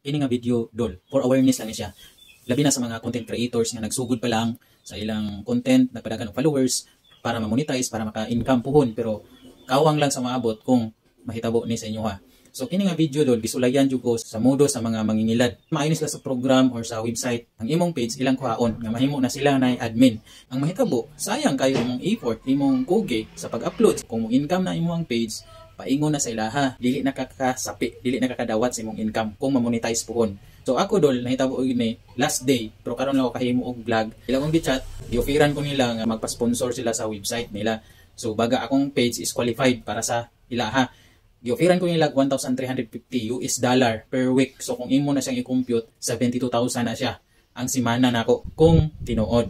Ini nga video, dol, for awareness lang ni siya. Labi na sa mga content creators nga nagsugod pa lang sa ilang content, nagpadagan og followers para ma-monetize, para maka-income puhon, pero kawang lang sa maabot kung mahitabo ni sa inyo ha. So kini nga video, dol, gisulayan jud ko sa modo sa mga mangingilad. Maayo ni sila sa program or sa website. Ang imong page ilang kuhaon nga mahimo na sila na admin. Ang mahitabo, sayang kayo imong effort, imong kugi sa pag-upload. Kung mo income na imong page, paingon na sa ilaha, dili na kakasapi, dili na kakadawat sa imong income kung ma-monetize puhon. So ako, dol, nahitabo og ni last day, pero karon lang ako kahimo og vlog. Ila kong gi-chat, gi-offeran ko nila nga magpa-sponsor sila sa website nila. So baga akong page is qualified para sa ilaha. Gi-offeran ko nila 1,350 US dollar per week. So kung imo na siyang i-compute, 72,000 na siya ang simana nako kung tinuod.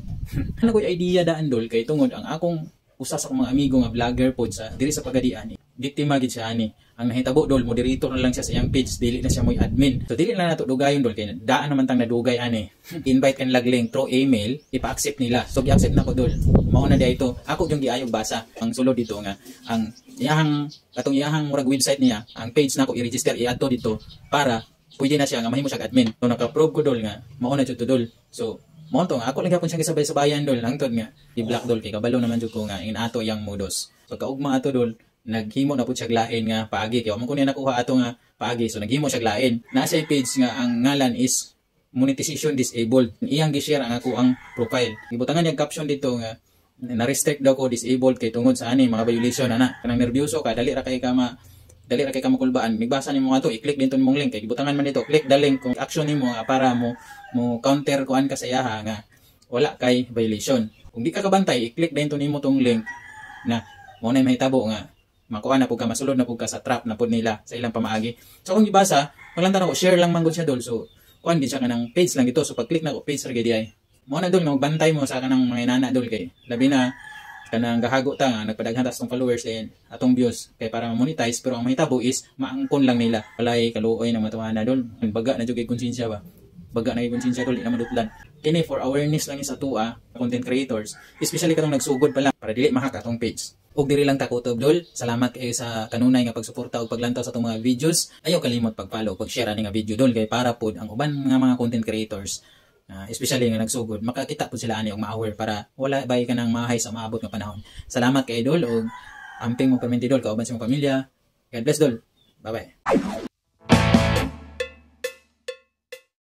Ano ko'y idea daan, dol, kay tungod ang akong usa sa akong mga amigo nga vlogger pod sa diri sa Pagadian, biktima gid siya ani. Ang nahitabo, dol, moderator na lang siya sa iyang page, dili na siya mo'y admin. So dili na nato dugayon, dol, kay daan naman tang nadugay ani. Invite kan lag link through email, ipa-accept nila. So gi-accept na ko, dol. Mao na di ito. Ako yung giayog basa ang sulod dito nga ang iyahang katong iyahang murag website niya, ang page nako i-register, i-add dito para pwede na siya nga mahimo siya admin. So naka-prove ko, dol, nga mao na jud to, dol. So mao to nga ako lang gyapon siyang gisabay-sabayan, dol, hangtod nga i-block, dol, kay kabalo naman jud ko nga in ato yang modus. So kaugma ato, dol, naghimo na pud siya lain nga paagi kay mo ko niya nakuha ato nga paagi. So naghimo siya lain. Nasa page nga ang ngalan is monetization disabled. Iyang gi-share ang ako ang profile. Gibutangan niya caption dito nga na-restrict daw ko, disabled kay tungod sa ani mga violation ana. Kanang nervyoso ka, dali ra kay ka makulbaan. Migbasa nimo ato, i-click dito nimong link kay gibutangan man dito, click the link kung action nimo nga para mo counter kuan ka sa iyaha nga wala kay violation. Kung di ka kabantay, i-click dito nimo tong link na mo na mahitabo nga makuha na pud ka, masulod na pud ka sa trap na pud nila sa ilang pamaagi. So kung gibasa, walang tanong, share lang man gud siya, dol. So kuan gid siya, kanang page lang ito. So pag click na ko, page ra gid ay. Mo na, dol, nga magbantay mo sa kanang mga inana, dol, kay labi na kanang gahago ta nga nagpadaghan ta sa atong followers and atong views kay para ma-monetize, pero ang mahitabo is maangkon lang nila. Walay kaluoy ng matuhana, dol. Baga na jud kay konsensya ba. Baga na kay konsensya, dol, di na madutlan. Kini for awareness lang sa tua content creators, especially katong nagsugod pa lang, para dili ma-hack atong page. Ug diri lang takutob, dol. Salamat kayo sa kanunay nga pagsuporta ug paglantaw sa atong mga videos. Ayaw kalimot pag-follow, pag-share ani nga video, dol, kay para pod ang uban nga mga content creators, especially nga nagsugod, makakita pod sila ani ug ma-aware para wala bay kanang mahay sa maabot nga panahon. Salamat kay, dol, ug amping mo perminti, dol, kauban sa imong pamilya. God bless, dol. Bye bye.